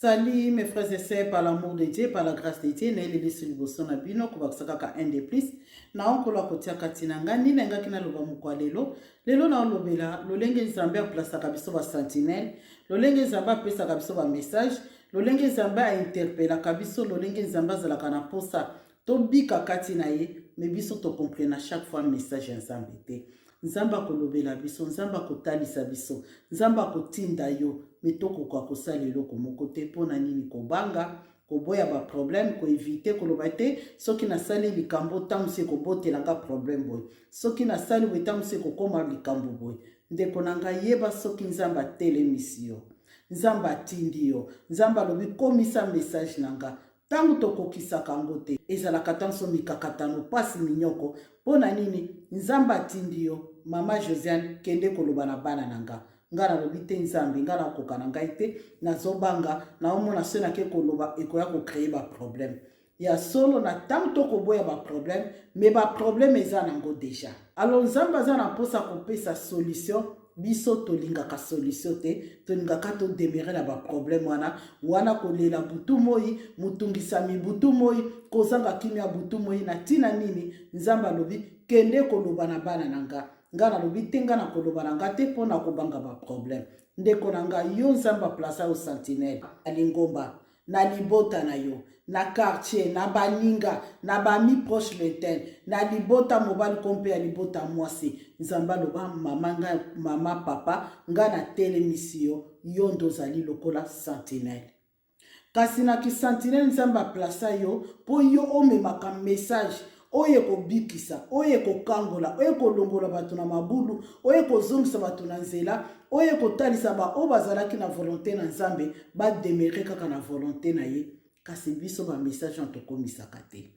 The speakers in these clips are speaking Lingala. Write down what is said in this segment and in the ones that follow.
Salut mes frères et sœurs, par l'amour de Dieu, par la grâce de Dieu, naye lelisu liboso na bino kobakisa kaka un de plus na onkolo akotia kati na ngai nini nangaki naloba mokwa lelo. Lelo naolobela lolenge Nzambe aplasaka biso ba sentinelle, lolenge Nzambe apesaka biso ba message, lolenge Nzambe ainterpelaka biso, lolenge Nzambe azalaka na posa tobika kati na ye, me biso tocomprena chaque fois message ya Nzambe te. Nzambe akolobela biso, Nzambe akotalisa biso, Nzambe akotinda yo, me tokoka kosala eloko moko te. Mpo na nini? Kobanga, koboya baproblème, koevite koloba te soki nasali likambo ntango mosusu ekobotela nga problème boye, soki nasali boye ntango mosusu ekokóma likambo boye. Ndeko na ngai, yeba soki Nzambe atelemisi yo, Nzambe atindi yo, Nzambe alobi komisa message na nga. Ntango tokokisaka yango te, ezalaka ntango so mikakatano, mpasi, minyoko. Mpo na nini? Nzambe atindi yo, mama Josiane, kende koloba na bana na nga. Nga nalobi te Nzambe, nga nakoka na ngai te, nazobanga, naomona soki nake koloba ekoya kocreye baproblème. Ya solo, na ntango tokoboya baproblème, me baproblème eza nango deja. Alors Nzambe aza na mposa kopesa solution. Biso tolingaka solution te, tolingaka todemere na baproblème wana wana, kolela butu moi, motungisami butu moi, kozanga kimia butu moi. Na ntina nini? Nzambe alobi kende koloba na bana na nga. Nga nalobi te, nga nakoloba na nga te mpo na kobanga baproblème. Ndeko na nga, yo Nzambe aplasa yo sentinelle na lingomba, na libota na yo, na quartier, na baninga, na bami proche lointain, na libota mobali ko mpe ya libota mwasi. Nzambe aloba mama nga, mama papa nga natelemisi yo, yo nde ozali lokola sentinelle. Kasi na kisentinelle Nzambe aplasa yo mpo yo omemaka message oyo ekobikisa, oyo ekokangola, oyo ekolongola bato na mabulu, oyo ekozongisa bato na nzela, oyo ekotalisa baoyo bazalaki na volonté na Nzambe bademere kaka na volonté na ye. Kasi biso bamessage wana tokomisaka te.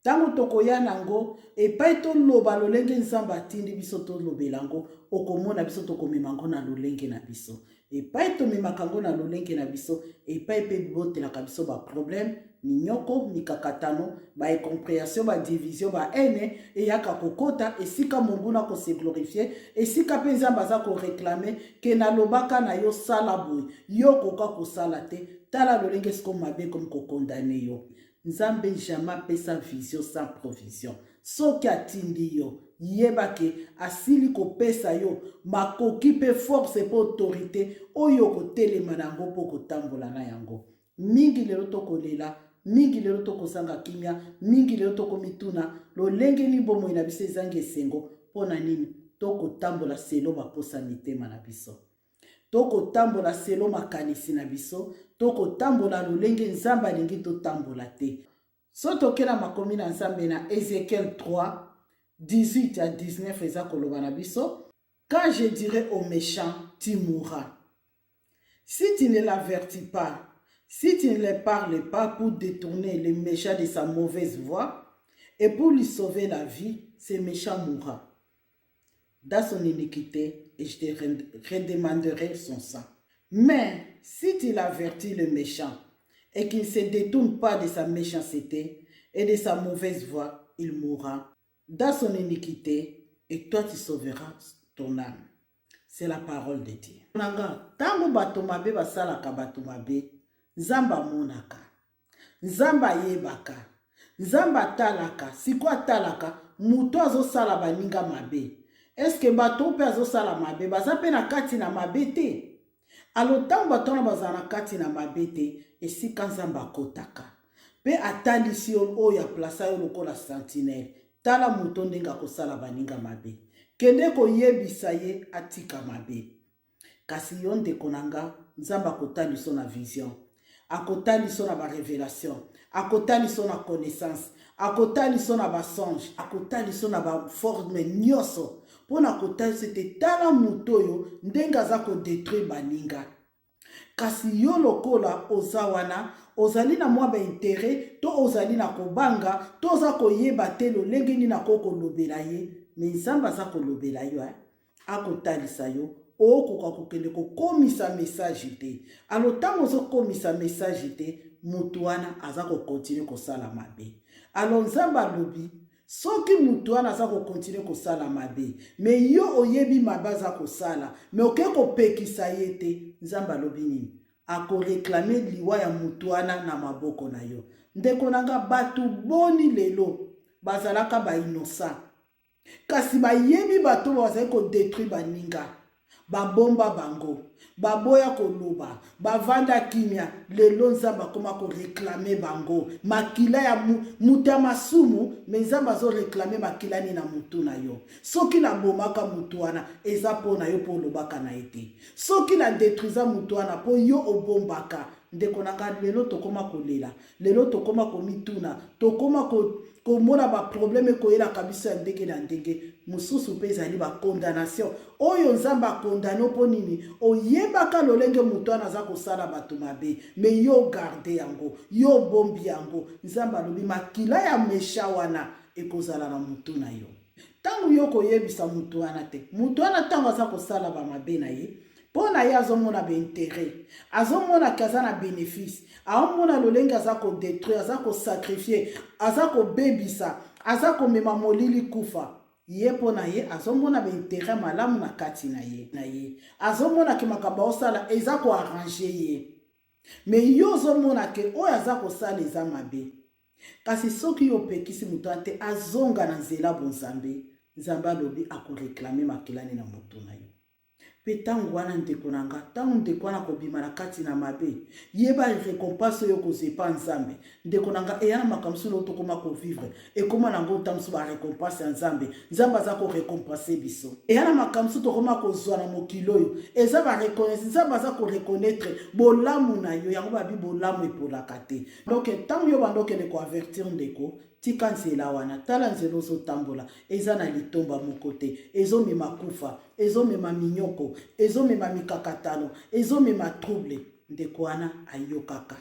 Ntango tokoya nango epai toloba lolenge Nzambe atindi biso tolobela yango, okomona biso tokomema yango na lolenge na biso. Epai tomemaka yango na lolenge na biso, epai mpe bibotelaka biso baproblème, minyoko, mikakatano, baincompréhension, badivision, bahaine eyaka kokota esika monguna kose glorifie, esika mpe Nzambe aza koreklame ke nalobaka na yo sala boye, yo okoka kosala te, tala lolenge siko mabe ekomi kokondane yo. Nzambe jamais apesa vision sans provision. Soki atindi yo, yeba ke asili kopesa yo makoki mpe force mpe autorité oyo okotelema na yango mpo okotambola na yango. Mingi lelo tokolela, mingi lelo tokozanga kimia, mingi lelo tokomituna lolenge nini bomoi na biso ezangi esengo. Mpo na nini? Tokotambola selo baposa mitema na biso, tokotambola selo makanisi na biso, tokotambola lolenge Nzambe alingi totambola te. So tokela makomi na Nzambe na Ezekiel 3 18 à 19 eza koloba na biso: quand je dirai au méchant, tu mourras, si tu ne l'avertis pas, si tu ne le parles pas pour détourner le méchant de sa mauvaise voie et pour lui sauver la vie, ce méchant mourra dans son iniquité et je te redemanderai son sang. Mais si tu l'avertis le méchant et qu'il ne se détourne pas de sa méchanceté et de sa mauvaise voie, il mourra dans son iniquité et toi tu sauveras ton âme. C'est la parole de Dieu. Nanga, tango bato mabe basalaka bato mabe, Nzambe amonaka, Nzambe ayebaka, Nzambe atalaka. Siko atalaka moto azosala baninga mabe. Eske bato mpe azosala mabe baza mpe na kati na mabe te? Alo ntango bato wana bazala na kati na mabe te, esika Nzambe akotaka mpe atalisi yo oyo aplasa yo lokola sentinelle, tala moto ndenge akosala baninga mabe, kende koyebisa ye atika mabe. Kasi yo ndeko na nga, Nzambe akotalisa na vision, akotalisa na barevelation, akotalisa na connaissance, akotalisa na basonge, akotalisa na baforme nyonso mpo na kotalisa ete tala moto oyo ndenge aza kodetruire baninga. Kasi yo lokola oza wana, ozali na mwa baintere to ozali na kobanga to oza koyeba te lolenge nini akoki kolobela ye, me Nzambe aza kolobela yo, eh? Akotalisa yo, okoka kokende kokomisa message te. Alo ntango ozokomisa message te, motu wana aza kokontinue kosala mabe. Alo Nzambe alobi soki motu wana aza kokontinue kosala mabe, me yo oyebi mabe aza kosala, me oke kopekisa ye te, Nzambe alobi nini? Akoreklame liwa ya moto wana na maboko na yo. Ndeko na nga, bato boni lelo bazalaka ba innocent, kasi bayebi bato bazali kodetruire baninga, babomba bango, baboya koloba, bavanda kimia. Lelo Nzambe akoma koreklame bango makila ya moto ya masumu, me Nzambe azoreklame makila nini na motu na yo? Soki nabomaka motu wana, eza mpo na yo, mpo olobaka na ye te. Soki na detruisa motu wana, mpo yo obombaka. Ndeko na nga, lelo tokoma kolela, lelo tokoma komituna, tokoma komona baproblème ekoyelaka biso ya ndenge na ndenge. Mosusu mpe ezali bacondamnation oyo Nzambe akondane mpo nini? Oyebaka lolenge moto wana aza kosala bato mabe, me yo garde yango, yo obombi yango. Nzambe alobi makila ya mesha wana ekozala na motu na yo. Ntango yo koyebisa moto wana te, moto wana ntango aza kosala bamabe na ye, mpo na ye azomona bainteret, azomona ke aza na bénéfice, aomona lolenge aza kodétruire, aza kosacrifie, aza kobebisa, aza komema molili kufa. Ye mpo na ye azomona bainteret malamu na kati na ye na ye azomona ke makambo aosala eza koarrange ye, me yo ozomona ke oyo aza kosala eza mabe. Kasi soki yo opekisi moto wana te azonga na nzela bonzambe, Nzambe alobi akoreklame makilani na moto na yo. Mpe ntango wana, ndeko na nga, ntango ndeko wana akobima na kati na mabe, yeba récompense oyo okozwa epa Nzambe. Ndeko na nga, eya na makambo mosusu lelo tokoma kovivre, ekoma na yango ntango mosusu barécompense ya Nzambe. Nzambe aza korécompense biso. Eya na makambo mosusu tokoma kozwa na mokili oyo, eza bareconnaissance. Nzambe aza koreconnaitre bolamu na yo. Yango babi bolamu epolaka te. Donc ntango yo banda okende koavertir ndeko, tika nzela wana, tala nzela ozotambola eza na litomba moko te, ezomema kufa, ezomema minyoko, ezomema mikakatano, ezomema trouble. Ndeko wana ayokaka,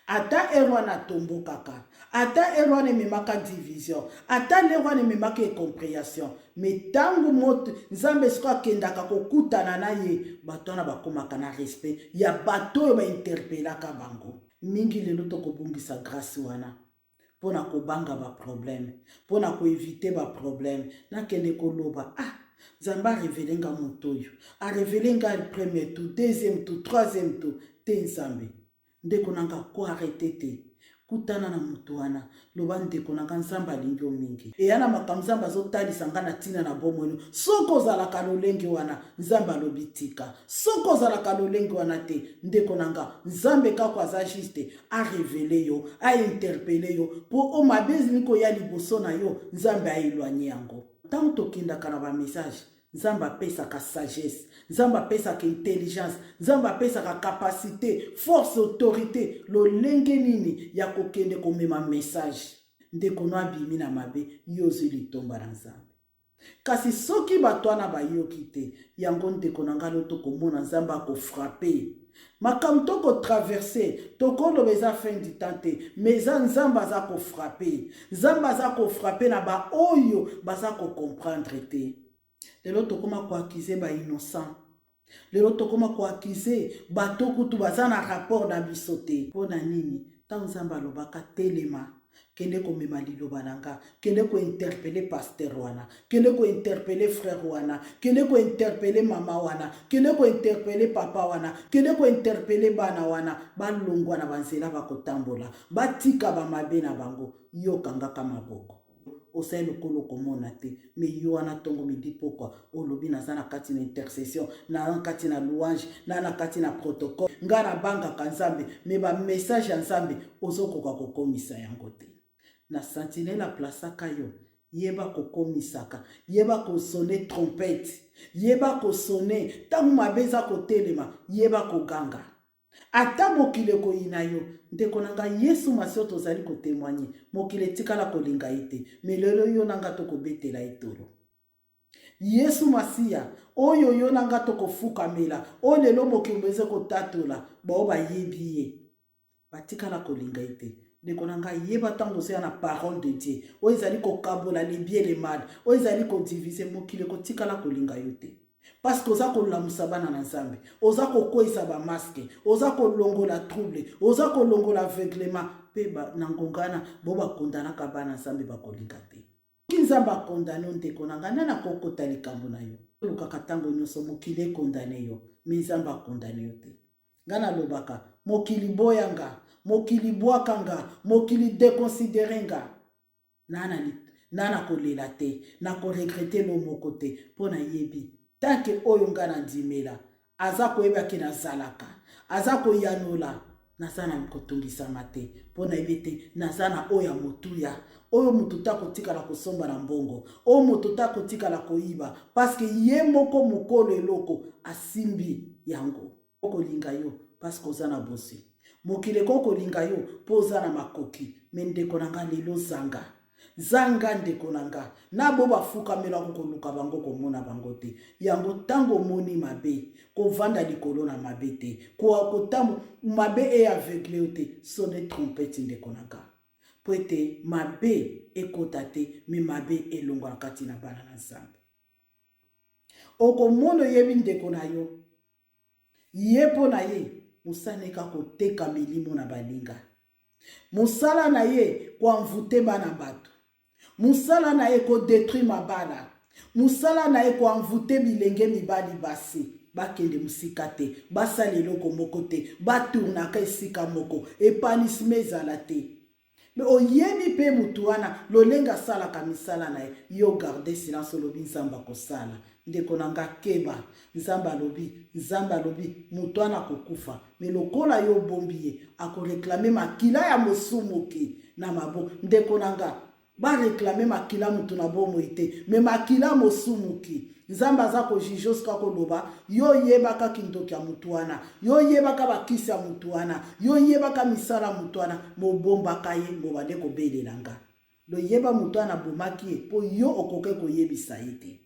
ata ere wana atombokaka, ata ere wana ememaka division, ata lere wana ememaka incomprehension, me ntango moto Nzambe sikoyo akendaka kokutana na ye, bato wana bakomaka na respect ya bato oyo bainterpelaka bango mingi. Lelo tokobungisa grâce wana mpo na kobanga baproblème, mpo na koevite baproblème. Nakende koloba, ah, Nzambe arevele nga moto oyo, arevele nga premier tour, deuxième tour, troisième tour te. Nzambe, ndeko na nga, koarrete te. Kutana na moto wana, loba: "Ndeko na nga, Nzambe alingi yo mingi. Eya na makambo Nzambe azotalisa nga na ntina na bomoi. Soki ozalaka lolenge wana, Nzambe alobi tika. Soki ozalaka lolenge wana te, ndeko na nga, Nzambe kaka aza juste arevele yo, ainterpele yo, mpo o mabe ezali koya liboso na yo, Nzambe aéloigne yango." Ntango tokendaka na bamessage, Nzambe apesaka sagesse, Nzambe apesaka intelligence, Nzambe apesaka capacité, force, autorité, lolenge nini ya kokende komema message. Ndeko no abimi na mabe, yo ozwi litomba na Nzambe. Kasi soki bato wana bayoki te yango, ndeko na ngai, lo tokomona Nzambe akofrape makambo tokotraverse. Tokoloba eza fin du temps te, mais eza Nzambe aza kofrape. Nzambe aza kofrape na baoyo baza kocomprendre te. Lelo tokóma koaccuser bainnocent, lelo tokóma koaccuser bato kutu baza na rapport na biso te. Mpo na nini? Ntango Nzambe alobaka: "Telema, kende komema liloba na nga, kende kointerpeller pasteur wana, kende kointerpeller frère wana, kende kointerpeller mama wana, kende kointerpeller papa wana, kende kointerpeller bana wana, balongwa na banzela bakotambola, batika bamabe na bango." Yokangaka maboko, osali lokolo komona te. Me yo wana, ntongo, midi, pokwa, olobi: "Naza na kati na intercession, naza na kati na louange, na na kati na protocole, ngai nabangaka Nzambe." Me bamessage ya Nzambe ozokoka kokomisa yango te. Na sentinelle aplasaka yo, yeba kokomisaka, yeba kosonner trompette, yeba kosonner ntango mabe eza kotelema, yeba koganga ata mokili ekoyina yo. Ndeko na ngai, Yesu Masiya tozali kotémoigner, mokili etikala kolinga ye te, me lelo yo na ngai tokobetela ye tolo. Yesu Masiya oyo yo na ngai tokofukamela, oyo lelo mokili eza kotatola, bao bayebi ye batikala kolinga ye te. Ndeko na ngai, yeba ntango ozoya na parole de Dieu oyo ezali kokabola le bien, le mal, oyo ezali kodiviser, mokili ekotikala kolinga yo te, parce que oza kolamusa bana na Nzambe, oza kokweyisa bamasques, oza kolongola trouble, oza kolongola aveuglement. Mpe na ngongana bo bakondanaka bana Nzambe, bakolinga te. Soki Nzambe akondane yo, ndeko na ngai, nani akokota likambo na yo? Olukaka ntango nyonso mokili ekondane yo, me Nzambe akondane yo te. Nga nalobaka, mokili boya nga, mokili bwaka nga, mokili deconsidere nga. Na na nakolela te, nakoregrete lo moko te, mpo nayebi tanke oyo nga nandimela aza koyeba ke nazalaka, aza koyanola, naza na kotungisama te, mpo nayebi ete naza na oyo ya motuya, oyo moto ta kotikala kosomba na mbongo, oyo moto ta kotikala koyiba, paske ye moko mokolo eloko asimbi yango. Okolinga yo paske oza na bozwi, mokili ekoki kolinga yo mpo oza na makoki, me ndeko na nga lelo zanga zanga ndeko na nga na bo bafukamelako koluka bango komona bango te. Yango ntango omoni mabe, kovanda likolo na mabe te, kotambo mabe e aveugle yo te, sonne trompette ndeko na nga, mpo ete mabe ekota te, me mabe elongwa na kati na bana na Nzambe. Okomona oyebi ndeko na yo, ye mpo na ye mosala eka koteka milimo na baninga, mosala na ye koenvoute bana bato, mosala na ye kodetruire mabala, mosala na ye koenvoute bilenge mibali basi bakende mosika te, basala eloko moko te, batournaka esika moko, epanisme ezala te. Me oyebi mpe motu wana lolenge asalaka misala na ye, yo garde silence, olobi Nzambe akosala. Ndeko na nga keba, Nzambe alobi, Nzambe alobi motu wana akokufa, me lokola yo obombi ye, akoreklame makila ya mosumuki na mabo. Ndeko na nga, bareklame makila motu na bomoi te, me makila mosumuki. Nzambe aza kojuge osika koloba, yo oyebaka kindoki ya motu wana, yo oyebaka bakisi ya motu wana, yo oyebaka misala ya motu wana, mobombaka ye, mobande kobelela nga. Loyeba motu wana abomaki ye mpo yo okoki koyebisa ye te.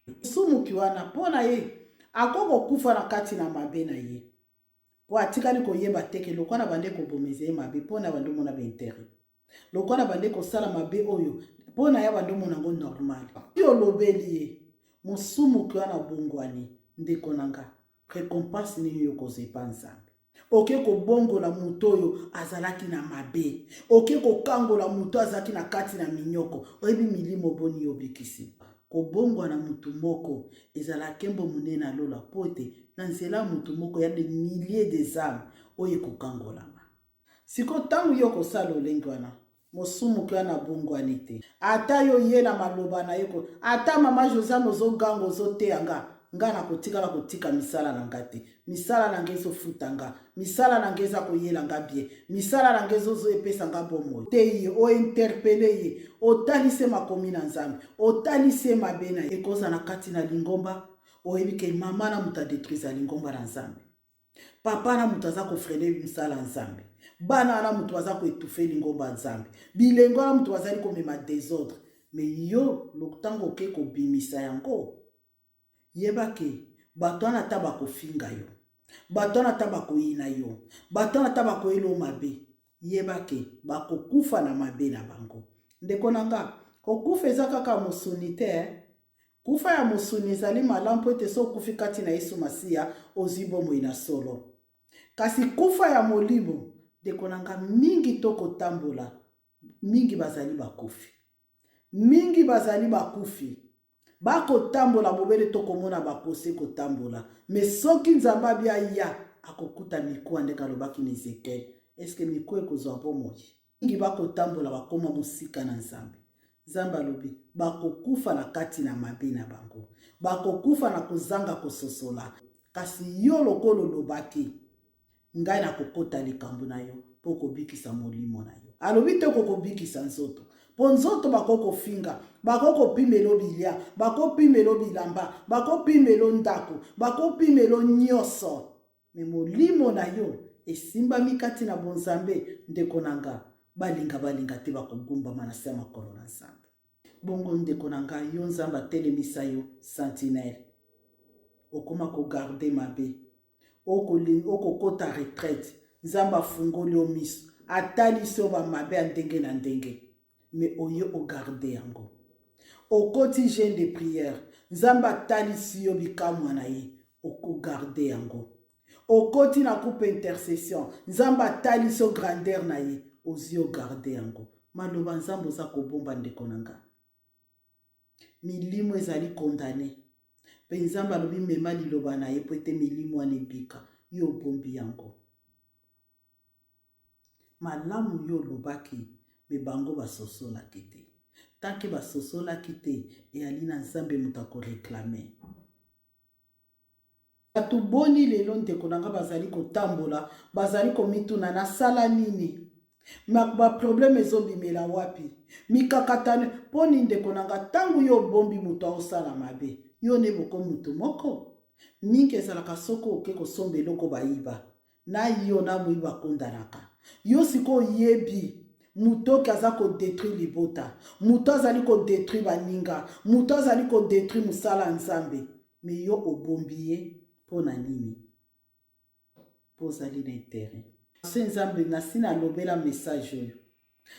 Mosumuki wana mpo na ye akoki kokufa na kati na mabe na ye, mpo atikali koyeba te ke lokola bande kobomeza ye mabe mpo na bande omona baintere, lokola bande kosala mabe oyo mpo na ya bande omona yango normal. Yo olobeli ye mosumuki wana abongwani, ndeko na nga, recompense nini yo kozwa epa Nzambe? Oke kobongola moto oyo azalaki na mabe, oke kokangola moto azalaki na kati na minyoko, oyebi milimo boni yo obikisi. Kobongwana motu moko ezala nkembo monene na lola, mpo ete na nzela ya motu moko ya de milliers des âmes oyo ekokangolama. Sikoyo ntango yo okosala lolenge wana, mosumuki wana abongwani te, ata yo ye na maloba na ye ko, ata mama Josiane ozoganga ozoteya nga, nga nakotikala kotika misala na nga te. Misala na nga ezofuta nga, misala na nga eza koyela nga bien, misala na nga ezozo epesa nga bomoi te. Ye ointerpele ye, otalise makomi na Nzambe, otalise mabe na ye, ekozala na kati na lingomba. Oyebi ke mama na moto adetruise lingomba na Nzambe, papa na moto aza kofrene misala Nzambe, bana wana moto baza koetufe lingomba Nzambe, bilenge wana moto bazali komema desordre. Me yo ntango oke kobimisa yango, yeba ke bato wana ata bakofinga yo, bato wana ata bakoyina yo, bato wana ata bakoyela yo mabe, yeba ke bakokufa na mabe na bango. Ndeko na nga, kokufa eza kaka mosuni te. Kufa ya mosuni ezali malamu mpo ete soki okufi kati na Yesu Masiya, ozwi bomoi na solo. Kasi kufa ya molimo, ndeko na nga, mingi tokotambola, mingi bazali bakufi, mingi bazali bakufi, bakotambola bobele tokomona bakose kotambola. Me soki Nzambe abi aya, akokuta mikuwa ndenge alobaki na Ezekiel. Eske mikuwa ekozwa bomoi? Mingi bakotambola bakoma mosika na Nzambe. Nzambe alobi bakokufa na kati na mabe na bango, bakokufa na kozanga kososola. Kasi yo lokola olobaki, ngai nakokota likambo na yo mpo kobikisa molimo na yo. Alobi te okokobikisa nzoto, mpo nzoto bakoki kofinga, bakoki kopimelo bilia, bakopimelo bilamba, bakopimelo ndako, bakopimelo nyonso. Me molimo na yo esimbami kati na bonzambe, ndeko na nga, balinga balinga te bakogumbama na se ya makolo na Nzambe. Bongo ndeko na nga, yo Nzambe atelemisa yo sentinelle, okoma kogarde mabe, okokota retraite, Nzambe afungoli yo miso, atalisi yo bamabe ya ndenge na ndenge, me oye ogarde yango. Okoti jeune de prière, Nzambe atalisi yo bikamwa na ye, okogarde yango. Okoti na coupe intercession, Nzambe atalisi yo grandeur na ye, ozwi ogarde yango. Maloba Nzambe oza kobomba, ndeko na nga, milimo ezali condamne, mpe Nzambe alobi mema liloba na ye mpo ete milimo wana ebika. Yo obombi yango. Malamu yo olobaki me bango basosolaki te. Tant que basosolaki te, eyali na Nzambe moto akoreklame. Bato boni lelo ndeko na nga bazali kotambola, bazali komituna nasala nini? Ba problème ezobimela wapi? Mikakatano mpo nini? Ndeko na nga, ntango yo obombi moto aosala mabe, yo nde boko moto moko mingi ezalaka. Soki oke kosomba eloko bayiba na yo na moyibi, bakondanaka yo. Sikoyo oyebi moto oki aza kodétruire libota, moto azali kodétruire baninga, moto azali kodétruire mosala ya Nzambe, me yo obombi ye. Mpo na nini? Mpo ozali na intérêt. So Nzambe nasi nalobela message oyo,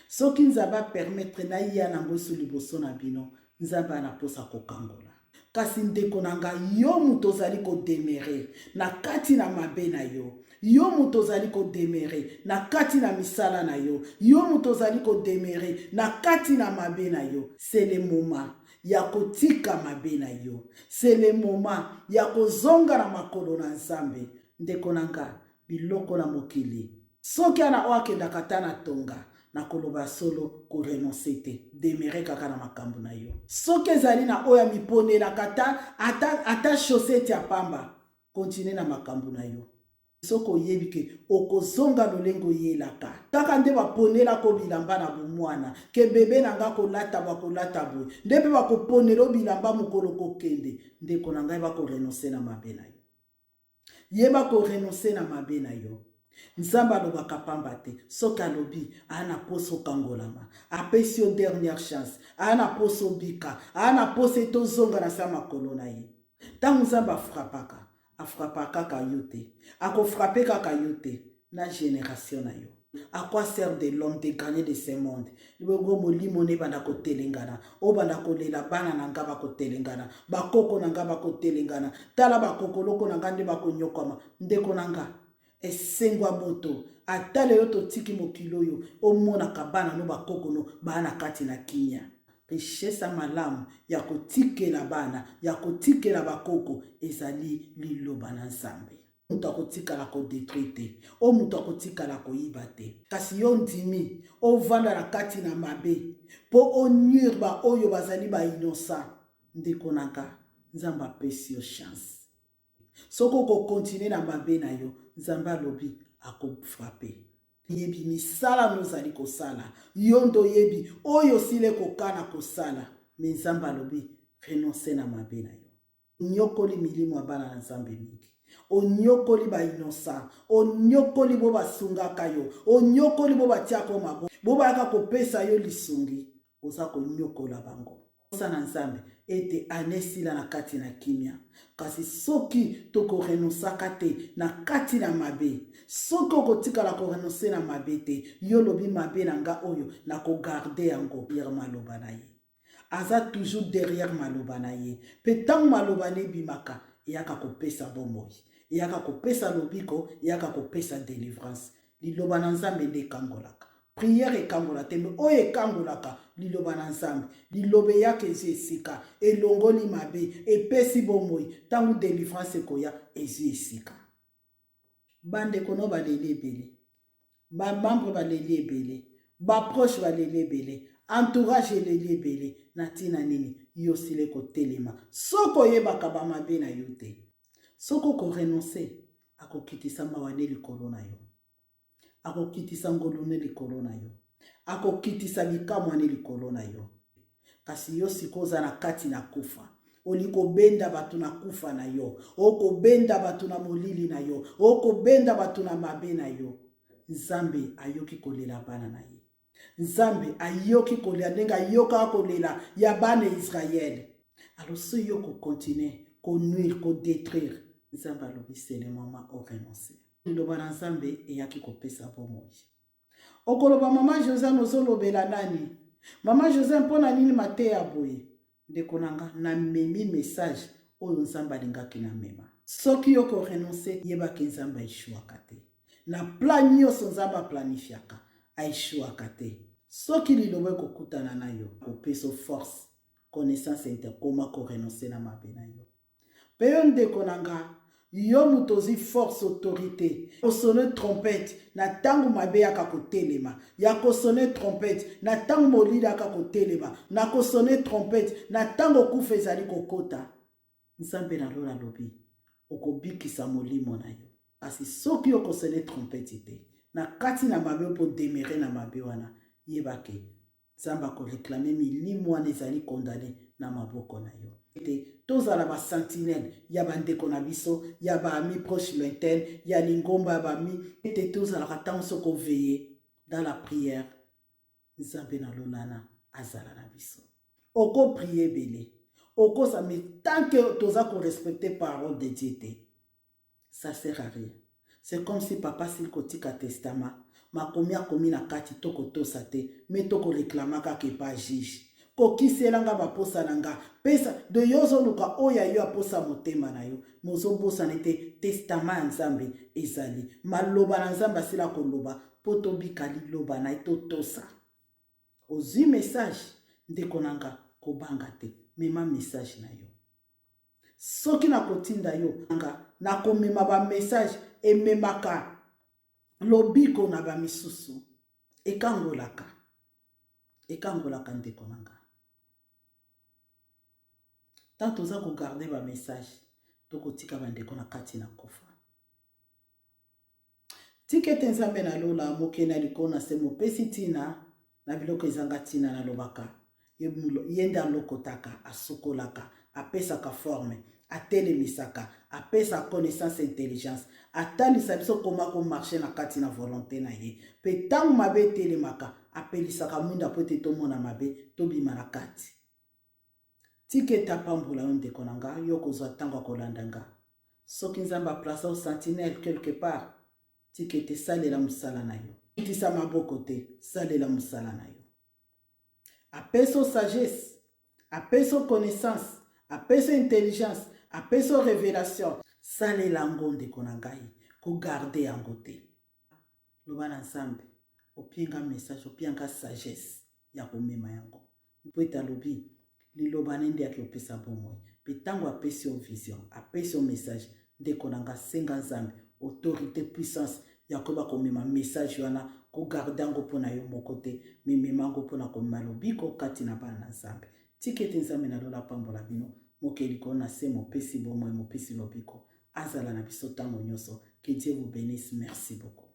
soki Nzambe apermettre naya nango esu liboso na bino, Nzambe ana mposa kokangola. Kasi ndeko na ngai, yo moto ozali kodemeurer na kati na mabe na yo, yo moto ozali kodemeurer na kati na misala na yo, yo moto ozali kodemeurer na kati na mabe na yo, c'est le moment ya kotika mabe na yo, c'est le moment ya kozonga na makolo na Nzambe. Ndeko na nga, biloko na mokili, soki ana oyo akendaka ata na tonga, na koloba solo, korenoncer te, demeurer kaka na makambo na yo. Soki ezali na oyo amiponelaka ata chaussette ya pamba, continue na makambo na yo. Soki oyebi ke okozonga lolenge oyelaka kaka nde baponelako bilamba na bomwana, ke bebe na nga kolata, bakolata boye nde mpe bakoponela bilamba mokolo kokende. Ndeko na ngai, bakorenoncer na mabe na yo, yeba korenoncer na mabe na yo. Nzambe alobaka pamba te. Soki alobi, aa na posa okangolama, apesi yo dernière chance, aa na posa obika, aa na posa ete ozonga na sa makolo na ye. Ntango Nzambe afrapaka, afrapaka kaka yo te, akofrape kaka yo te na génération na yo. À quoi sert de l'homme de gagner de ce monde? Bongo molimo ne ebanda kotelengana, obanda kolela: bana na nga bakotelengana, bakoko na nga bakotelengana, tala bakokoloko na nga nde bakonyokwama. Ndeko na nga, esengwa moto ata lelo totiki mokili oyo, omonaka bana no, bakoko no baa na kati na kimia. Richesse ya malamu ya kotikela bana, ya kotikela bakoko, ezali liloba na Nzambe. Moto akotikala kodétruire te, o moto akotikala koyiba te. Kasi yo ndimi ovanda na kati na mabe mpo onuire baoyo bazali bainnocent. Ndeko na nga, Nzambe apesi yo chance. Soki okocontinuer na mabe na yo, Nzambe alobi akofrape. Yebi misala nozali kosala, yo nde oyebi oyo osili kokana kosala. Me Nzambe alobi renonce na mabe na yo. Onyokoli milimo ya bana na Nzambe mingi, onyokoli bainnocent, onyokoli bo basungaka yo, onyokoli bo batiaka mabo, bo bayaka kopesa yo lisungi, oza konyokola bango. Osa na Nzambe ete ane esila na kati na kimia. Kasi soki tokorenonsaka te na kati na mabe, soki okotikala korenoncer na mabe te, yo lobi mabe na nga oyo nakogarder yango yer maloba na ye, aza toujours derrière maloba na ye. Mpe ntango maloba na ebimaka, eyaka kopesa bomoi, eyaka kopesa lobiko, eyaka kopesa délivrance. Liloba na Nzambe nde ekangolaka. Prière ekangola te, me oyo ekangolaka, liloba na Nzambe. Liloba eyaka, ezwi esika, elongoli mabe, epesi bomoi. Ntango délivrance ekoya, ezwi esika. Bandeko no baleli ebele, bamembre baleli ebele, baproche baleli ebele, entourage eleli ebele. Na ntina nini yo osili kotelema soki oyebaka bamabe na yo te? Soki okorenoncer, akokitisa mawa ne likolo na yo, akokitisa ngolu ne likolo na yo, akokitisa bikamwa ne likolo na yo. Kasi yo sikoyo oza na kati na kufa, oli kobenda bato na kufa na yo, okobenda bato na molili na yo, okobenda bato na mabe na yo. Nzambe ayoki kolela bana na ye. Nzambe ayoki kolela ndenge ayokaka kolela ya bana Israele. Alors soki yo kocontinuer konuire, kodétruire, Nzambe alobi c'est le moment orenoncer. Liloba na Nzambe eyaki kopesa bomoi. Okoloba: "Mama Josiane, ozolobela nani? Mama Josiane, mpo na nini mateya boye?" Ndeko na nga, namemi message oyo Nzambe alingaki namema. Soki yo korenoncer, yebaki Nzambe aéchouaka te. Na plan nyonso Nzambe aplanifiaka, aéchouaka te. Soki liloba ekokutana na yo, kopesa force, connaissance ete koma korenoncer na mabe na yo. Mpe yo ndeko na nga, Yo moto ozwi force autorité kosone trompette na ntango mabe yaka kotelema, ya kosone trompette na ntango molili yaka kotelema, na kosone trompette na ntango kufa ezali kokota. Nzambe na lola alobi okobikisa molimo na yo. Kasi soki okosone trompette te na kati na mabe mpo demere na mabe wana, yeba ke Nzambe akoreklame milimo wana ezali kondane na maboko na yo. Ete tozala ba sentinelle ya bandeko na biso, ya ba amis proche lointaine, ya lingomba ya ba amis, ete tozalaka ntango nyonso koveiller dans la prière. Nzambe na lolana azala na biso. Oko prier ebele, okosa, mais tant que toza ko respecter parole de Dieu te, ça sert à rien. C'est comme si papa asili kotika testament, makomi akomi na kati, tokotosa te, me tokoreklama kaka epa juge. Kokisela nga baposa na nga, pesa de yo ozoluka oyo ya yo aposa motema na yo, me ozobosana ete testament ya Nzambe ezali maloba na Nzambe asila koloba mpo tobika liloba na ye totosa. Ozwi message ndeko na nga, kobanga te, mema message na yo. Soki nakotinda yo nga, nakomema ba message ememaka lobiko na ba misusu, ekangolaka, ekangolaka ndeko na nga. Tant toza kogarde ba message, tokotika bandeko na kati na kufa. Tika ete Nzambe na lola, mokeli na likolo na se, mopesi ntina na biloko ezanga ntina, nalobaka ye nde alokotaka, asukolaka, apesaka forme, atelemisaka, apesa connaissance, intelligence, atalisa biso koma komarche na kati na volonté na ye. Mpe ntango mabe etelemaka, apelisaka mwinda mpo ete tomona mabe, tobima na kati. Tika ete apambola yo ndeko na nga, yo kozwa ntango ya kolanda nga. Soki Nzambe aplace yo sentinelle quelque part, tika ete salela mosala na yo. Kitisa maboko te, salela mosala na yo. Apesa yo sagesse, apesa yo connaissance, apesa yo intelligence, apesa yo révélation. Salela yango ndeko na ngai, kogarde yango te. Loba na Nzambe, opie nga message, opie nga sagesse ya komema yango. Mpo ete alobi liloba na nde yaki opesa bomoi. Mpe ntango apesi yo vision, apesi yo message, ndeko na nga, senga Nzambe autorité, puissance ya koyeba komema message wana, kogarde yango mpo na yo moko te, memema yango mpo na komema lobiko kati na bana na Nzambe. Tika ete Nzambe na lola apambola bino, mokeli likolo na se, mopesi bomoi, mopesi lobiko, azala na biso ntango nyonso. Que Dieu vous bénisse. Merci beaucoup.